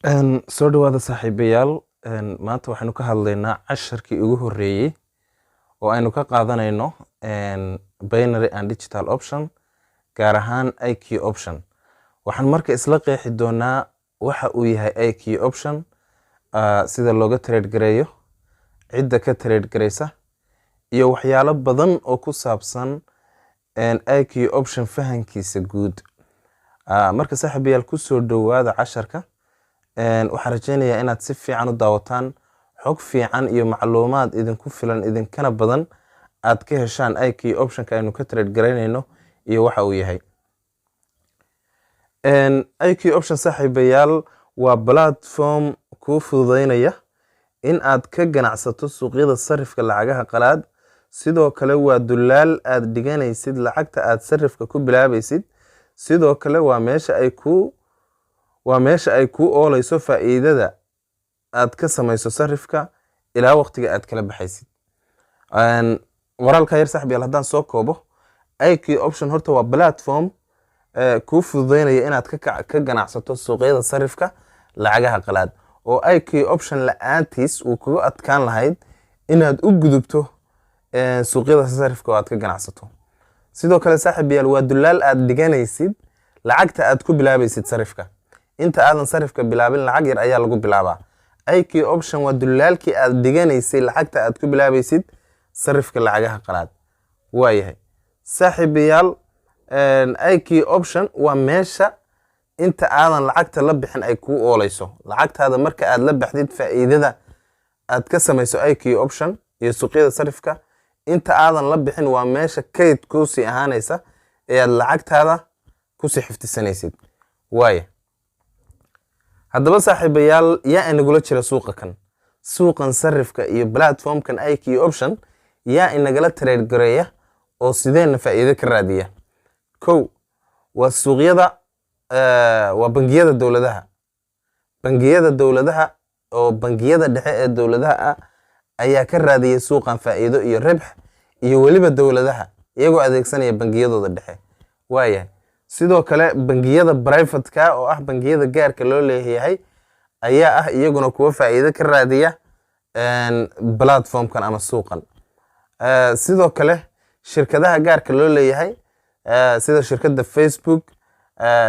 Soo dhawaada saaxiibayaal. Maanta waxaynu ka hadlaynaa casharkii ugu horreeyey oo aynu ka qaadanayno binary and digital option, gaar ahaan IQ Option. Waxaan marka isla qeexi doonaa waxa uu yahay IQ Option, sida looga trade gareeyo, cidda ka trade gareysa iyo waxyaalo badan oo ku saabsan IQ Option fahankiisa guud. Marka saaxiibayaal, kusoo dhawaada casharka. Waxaan rajeynayaa inaad si fiican u daawataan, xog fiican iyo macluumaad idinku filan idinkana badan aad ka heshaan IQ Optionka aynu ka trade garaynayno iyo waxa uu yahay. IQ Option, saaxiibayaal, waa platform kuu fududeynaya in aad ka ganacsato suuqyada sarifka lacagaha qalaad. Sidoo kale waa dulaal aad dhiganaysid lacagta aad sarifka ku bilaabaysid. Sidoo kale waa meesha ay kuu ooleyso faa'iidada aad ka samayso sarifka ilaa waqtiga aad kala baxaysid. Waraalka yar, saaxiibayaal, haddaan soo koobo, IQ Option horta waa platform kuu fududeynaya inaad ka ganacsato suuqyada sarifka lacagaha qalaad, oo IQ Option la-aantiis uu kugu adkaan lahayd inaad u gudubto suuqyada sarifka oo aad ka ganacsato. Sidoo kale, saaxiibayaal, waa dulaal aad dhiganaysid lacagta aad ku bilaabaysid sarifka. Inta aadan sarifka bilaabin lacag yar ayaa lagu bilaabaa. IQ Option waa dulaalkii aad dhiganaysay lacagta aad ku bilaabaysid sarifka lacagaha qalaad. Waayahay saaxiibayaal, IQ Option waa meesha inta aadan lacagta la bixin ay kuu ooleyso lacagtaada. Marka aad la baxdid, faa'iidada aad ka samayso IQ Option iyo suuqyada sarifka inta aadan la bixin waa meesha kayd kuusii ahaanaysa ee aad lacagtaada kusii xifdisanaysid. Waaya, haddaba saaxiibayaal, yaa inagula jira suuqa kan, suuqan sarifka iyo platformkan IQ Option? Yaa inagala trade gareeya oo sideena faa'iido ka raadiya? Kow, waa suuqyada, waa bangiyada dowladaha. Bangiyada dowladaha oo bangiyada dhexe ee dowladaha ah ayaa ka raadiyay suuqan faa'iido iyo ribx, iyo weliba dowladaha iyagoo adeegsanaya bangiyadooda dhexe. Waayahay, sidoo kale bangiyada privateka oo ah bangiyada gaarka loo leeyahay ayaa ah iyaguna kuwo faa'iido ka raadiya platformkan ama suuqan. Sidoo kale shirkadaha gaarka loo leeyahay, sida shirkadda Facebook,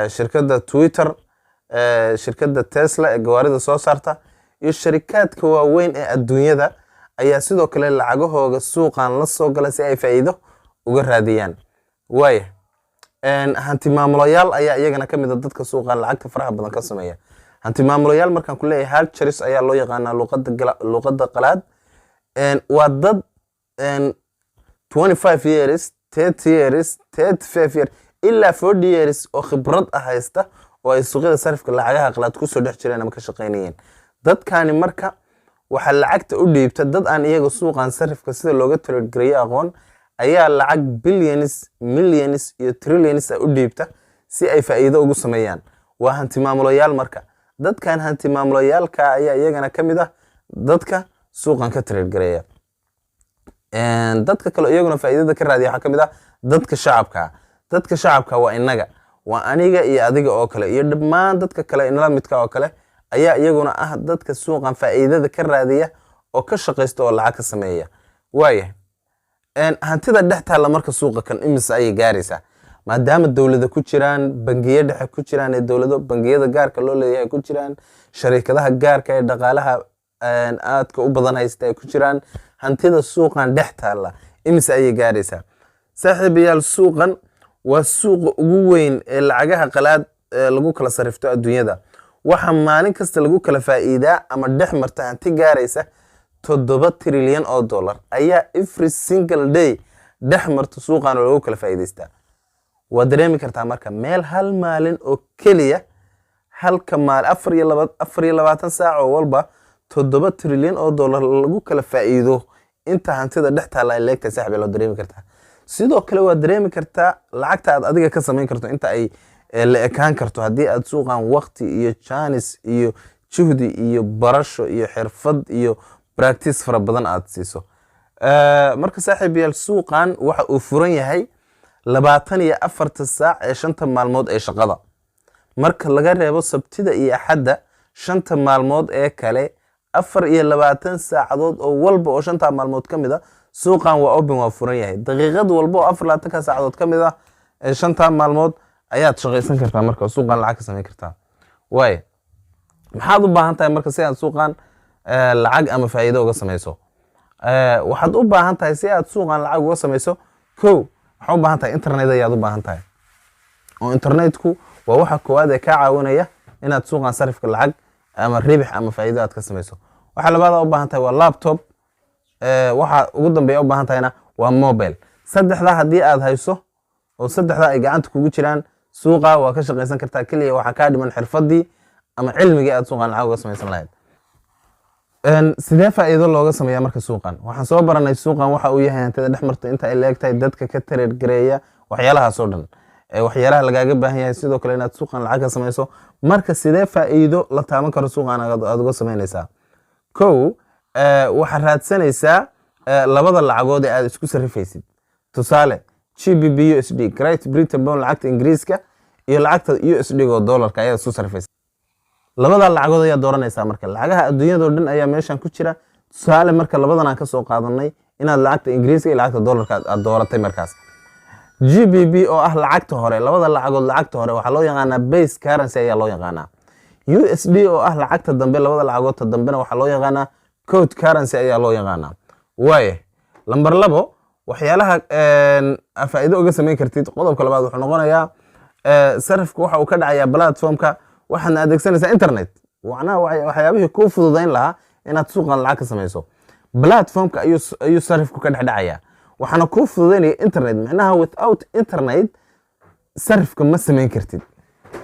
shirkadda Twitter, shirkadda Tesla ee gawaarida soo saarta iyo sharikaadka waaweyn ee adduunyada ayaa sidoo kale lacagahooga suuqan la soo gala si ay faa'iido uga raadiyaan. Waaya, hanti maamulayaal ayaa iyagana ka mid a dadka suuqan lacagta faraha badan ka sameeya. Hanti maamulayaal markaan ku leeyahay, hedgers ayaa loo yaqaanaa luqadda qalaad. Waa dad 25 years, 30 years, 35 years ilaa 40 years oo khibrad ah haysta oo ay suuqyada sarifka lacagaha qalaad kusoo dhex jireen ama ka shaqaynayeen. Dadkani marka waxaa lacagta u dhiibta dad aan iyaga suuqan sarifka sida looga trade gareeyo aqoon ayaa lacag billions, millions iyo trillions ah u dhiibta si ay faa'iido ugu sameeyaan. Waa hanti maamulayaal. Marka dadkan hanti maamulayaalka ayaa iyagana ka mid ah dadka suuqan ka trade gareeya. Dadka kale iyaguna faa'iidada ka raadiya waxaa ka mid ah dadka shacabka. Dadka shacabka waa innaga, waa aniga iyo adiga oo kale iyo dhammaan dadka kale inala midka oo kale ayaa iyaguna ah dadka suuqan faa'iidada ka raadiya oo ka shaqaysta oo lacag ka sameeya. Waayahay, hantida dhex taalla marka suuqa kan imise ayay gaaraysaa? Maadaama dowlada ku jiraan, bangiyo dhexe ku jiraan ee dowlado, bangiyada gaarka loo leeyahay ku jiraan, sharikadaha gaarka ee dhaqaalaha aadka u badan haysta ay ku jiraan, hantida suuqan dhex taalla imise ayay gaaraysaa? Saaxiibayaal, suuqan waa suuqa ugu weyn ee lacagaha qalaad ee lagu kala sarifto adduunyada. Waxaa maalin kasta lagu kala faa'iidaa ama dhex marta hanti gaaraysa 7 trilyan oo dollar ayaa every single day dhex marta suuqan oo lagu kala faa'iidaystaa. Waa dareemi kartaa marka meel hal maalin oo keliya, halka maal 24 saac oo walba 7 trilyan oo dollar lagu kala faa'iido, inta hantida dhex taalla ay leegtahay, saaxiib, loo dareemi kartaa. Sidoo kale waa dareemi kartaa lacagta aad adiga ka samayn karto inta ay la ekaan karto haddii aad suuqan waqti iyo jaanis iyo juhdi iyo barasho iyo xirfad iyo practice fara badan aad siiso. Marka saaxiibayaal, suuqan waxa uu furan yahay 24-ta saac ee 5-ta maalmood ee shaqada, marka laga reebo Sabtida iyo Axadda. 5ta maalmood ee kale, 24 saacadood oo walba oo 5ta maalmood ka mid a suuqan waa open, waa furan yahay. Daqiiqad walba oo 24ka saacadood ka mid ah ee 5ta maalmood ayaad shaqaysan kartaa, marka oo suuqan lacag ka samayn kartaa. Waay, maxaad u baahan tahay marka si aad suuqan lacag ama faa'iido uga samayso? Waxaad u baahan tahay si aad suuqan lacag uga samayso, kow, waxaad u baahan tahay internet ayaad u baahan tahay, oo internetku waa waxa koowaad ee kaa caawinaya inaad suuqan sarifka lacag ama ribix ama faa'iido aad ka samayso. Waxa labaad aad u baahan tahay waa laptop. Waxa ugu dambeeya u baahan tahayna waa mobile. Saddexdaa haddii aad hayso oo saddexdaa ay gacanta kugu jiraan, suuqa waa ka shaqaysan kartaa. Keliya waxaa kaa dhiman xirfadii ama cilmigii aad suuqan lacag uga samaysan lahayd. Sidee faa'iido looga sameeyaa marka suuqan? Waxaan soo baranay suuqan waxa uu yahay, hantida dhex marta, inta ay leeg tahay, dadka ka trade gareeya, waxyaalahaas oo dhan, waxyaalaha lagaaga baahan yahay, sidoo kale inaad suuqan lacag ka samayso. Marka sidee faa'iido la taaban karo suuqan aad uga samaynaysaa? Kow, waxaad raadsanaysaa labada lacagood ee aad isku sarrifaysid. Tusaale, GBP USD, Great Britain Pound, lacagta Ingiriiska, iyo lacagta USD oo dollarka ayaad isku sarrifaysa. Labada lacagood ayaa dooranaysaa. Marka lacagaha adduunyadoo dhan ayaa meeshan ku jira. Tusaale, marka labadan aan ka soo qaadanay, inaad lacagta Ingiriiska iyo lacagta dollarka aad dooratay. Markaas GBP oo ah lacagta hore, labada lacagood lacagta hore waxaa loo yaqaanaa base currency ayaa loo yaqaanaa. USD oo ah lacagta dambe, labada lacagood ta dambena waxaa loo yaqaanaa quote currency ayaa loo yaqaanaa. Waaye, lambar 2, waxyaalaha faa'iido uga samayn kartid, qodobka labaad wuxuu noqonayaa sarifku waxa uu ka dhacayaa platformka, waxaadna adeegsanaysaa internet. Macnaha waxyaabihii kuu fududayn lahaa inaad suuqan lacag ka samayso, platformka ayuu sarifku ka dhex dhacayaa, waxaana kuu fududaynaya internet. Macnaha without internet sarifka ma samayn kartid.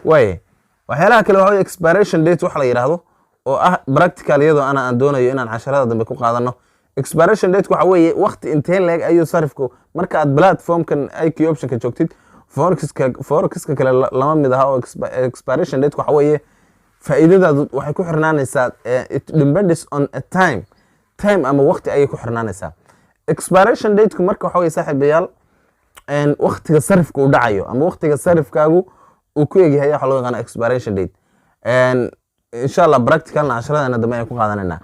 Waaye, waxyaalaha kale waxa weye expiration date waxa la yidhaahdo, oo ah practical, iyadoo ana aan doonayo inaan casharada dambe ku qaadano. Expiration date waxa weeye waqti intee leeg ayuu sarifku marka aad platformkan IQ Optionka joogtid. Forexiska kale lama mid aha, oo expiration date waxa weeye faa'iidadaadu waxay ku xirnaanaysaa, it depends on a time ama waqti ayay ku xirnaanaysaa expiration dateku. Marka waxa weye, saaxiibayaal, waqtiga sarifka uu dhacayo ama waqtiga sarifkaagu uu ku egyahay waxa loo yaqaana expiration date. Insha Allah practicalna casharadana dambe ayaan ku qaadanayna.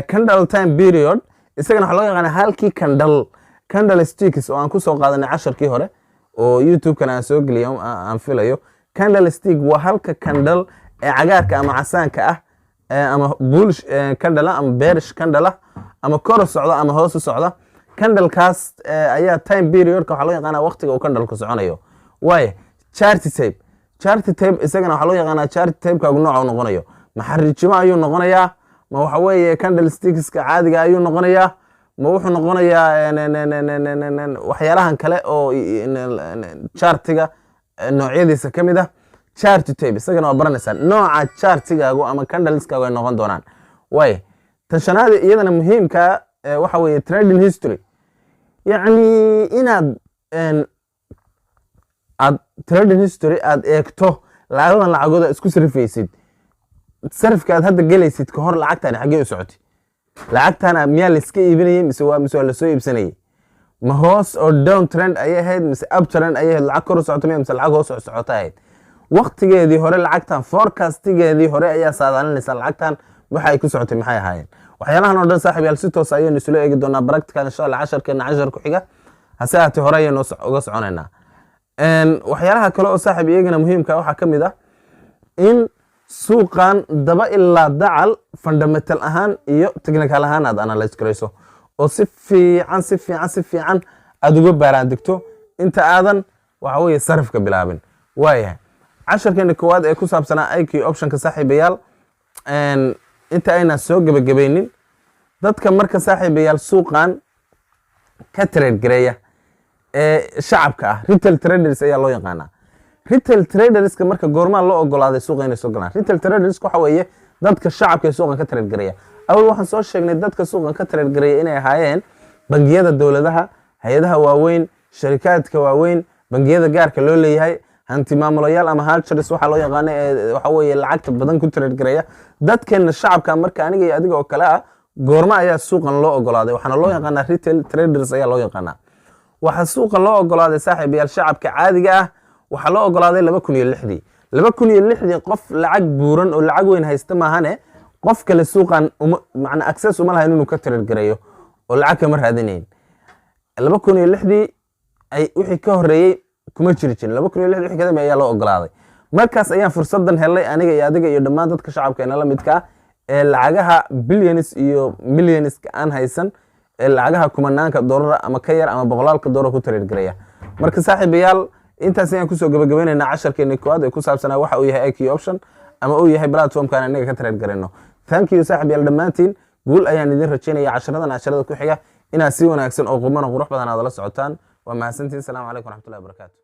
Candle time period isagana waxaa loo yaqaana halkii candle sticks oo aan kusoo qaadanay casharkii hore oo YouTube-kana aan soo geliyo aan filayo. Candle stick waa halka candle ee cagaarka ama casaanka ah, ama bullish candle ama bearish candle, ama kor u socda ama hoos u socda. Candlekaas ayaa time periodka waxaa loo yaqaanaa waqtiga uu candleku soconayo. Waaye, chart type. Chart type isagana waxaa loo yaqaanaa chart typekaagu nooca uu noqonayo. Ma xariijimo ayuu noqonayaa? Ma waxa weeye candle stickska caadiga ayuu noqonayaa? Ma wuxuu noqonayaa waxyaalahan kale oo chartiga noocyadiisa ka mid ah? Chart type isagana waa baranaysaa, nooca chartigaagu ama candleskaagu ay noqon doonaan. Waaye, tan shanaad iyadana muhiimka waxa weeye trading history, yacni inaad aad trading history aad eegto lacagadan lacagood aad isku sarifaysid. Sarifka aad hadda gelaysid ka hor lacagtani xaggee u socotay? Lacagtana miyaa la iska iibinayay mise waa lasoo iibsanayay? Ma hoos oo down trend ayay ahayd mise up trend ayay ahayd? Lacag kor u socota miya mise lacag hoos u socota ahayd waqtigeedii hore? Lacagtan forecastigeedii hore ayaa saadaalinaysa lacagtan waxa ay ku socotay maxay ahaayeen. Waxyaalahan oo dhan, saaxiib yaal, si toos ayaynu isula eegi doonaa practical, insha Allah, casharkeena cashar ku xiga. Hase ahaatee hore ayaynu uga soconaynaa. Waxyaalaha kale oo, saaxiib, iyagana muhiimka waxaa ka mid ah in suuqan daba ilaa dacal fundamental ahaan iyo technical ahaan aad analyze garayso, oo si fiican, si fiican, si fiican aad uga baaraan degto inta aadan waxa weeye sarifka bilaabin. Waayahay, casharkeena koowaad ee ku saabsanaa IQ Optionka, saaxiibayaal, inta aynaan soo gebagabaynin, dadka marka, saaxiibayaal, suuqan ka trade gareeya ee shacabka ah retail traders ayaa loo yaqaanaa. Retail traderska marka goormaa loo ogolaaday suuqa inay soo galaan? Retail traders waxa weeye dadka shacabka ee suuqan ka trade gareeya. Awal waxaan soo sheegnay dadka suuqan ka trade gareeya inay ahaayeen bangiyada dowladaha, hay-adaha waaweyn, sharikaadka waaweyn, bangiyada gaarka loo leeyahay, hanti maamulayaal ama hedgers waxaa loo yaqaano ee waxa weeye lacagta badan ku trade gareeya. Dadkeena shacabka marka, aniga iyo adiga oo kale ah, goorma ayaa suuqan loo ogolaaday? Waxaana loo yaqaanaa retail traders ayaa loo yaqaanaa. Waxaa suuqa loo ogolaaday, saaxiibayaal, shacabka caadiga ah waxaa loo ogolaaday 2006dii. 2006-dii qof lacag buuran oo lacag weyn haysta maahane, qof kale suuqan uma macna access uma lahayn inuu ka trade gareeyo oo lacag kama raadinayn. 2006-dii ay wixii ka horeeyey kuma jiri jirin. 2006-dii wixii ka dambeeyey ayaa loo ogolaaday. Markaas ayaan fursadan helay, aniga iyo adiga iyo dhammaan dadka shacabkeena la midka ah ee lacagaha billions iyo millionska aan haysan, ee lacagaha kumanaanka doolara ama ka yar ama boqolaalka doolar ku trade gareeya. Marka saaxiibayaal, intaas ayaan kusoo gabagabaynaynaa casharkeeni koowaad ee ku saabsanaa waxa uu yahay IQ Option ama uu yahay platformkan inaga ka trade garayno. Thank you, saaxiibayaal, dhammaantiin guul ayaan idin rajaynaya. Casharadan casharada ku xiga inaad si wanaagsan oo qumana qurux badan aad la socotaan. Waa mahadsantiin. Salaamu calaykum waraxmatullahi wabarakaatu.